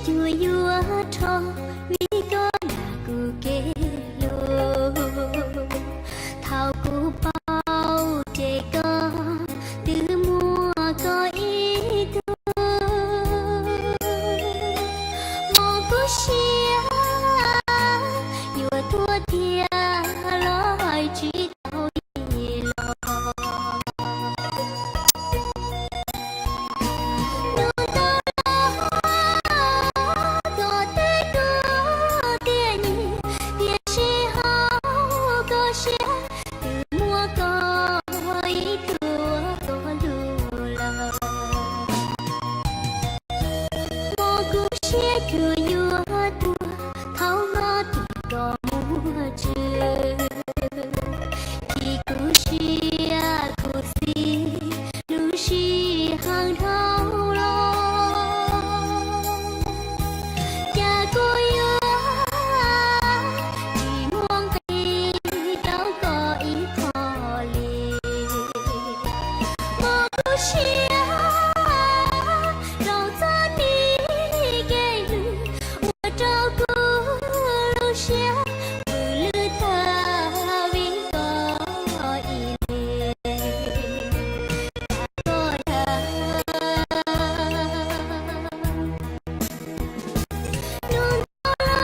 tsuas yuav rho, vim koj yog kuv kev hlub. Thaum kuv paub ces koj twb muaj koj ib tug. Hmoov kuv siab yuav tuag thiab los hais tsis tau ib los. Hnub tau los koj teb kuv tias nyiam, tiam sis hauv koj siab twb muaj koj ib tug tuaj hlub lawm. Hmoov kuv siab tsuas yuav tuag, thaum no tias koj muaj tswv. Vim kuv siab kuv xis, lub sij hawm dhau los, cas kuv yuav tsis muaj nqis rau koj ib qho li. Hmoov kuv siab rau txoj kev hlub, ua rau kuv lub siab vwm lwj tag vim koj ib leeg, koj dag. Hnub tau los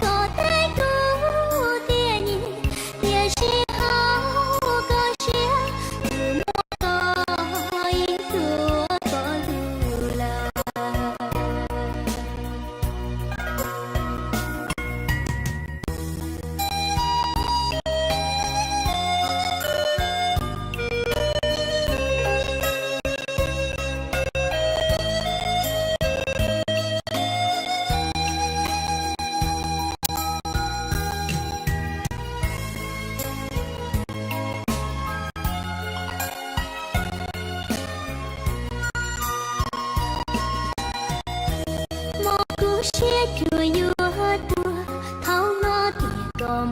koj teb kuv tias nyiam, tiam sis hauv koj siab twb muaj koj ib tug tuaj hlub lawm. Hmoov kuv siab tsuas yuav tuag, thaum no tias koj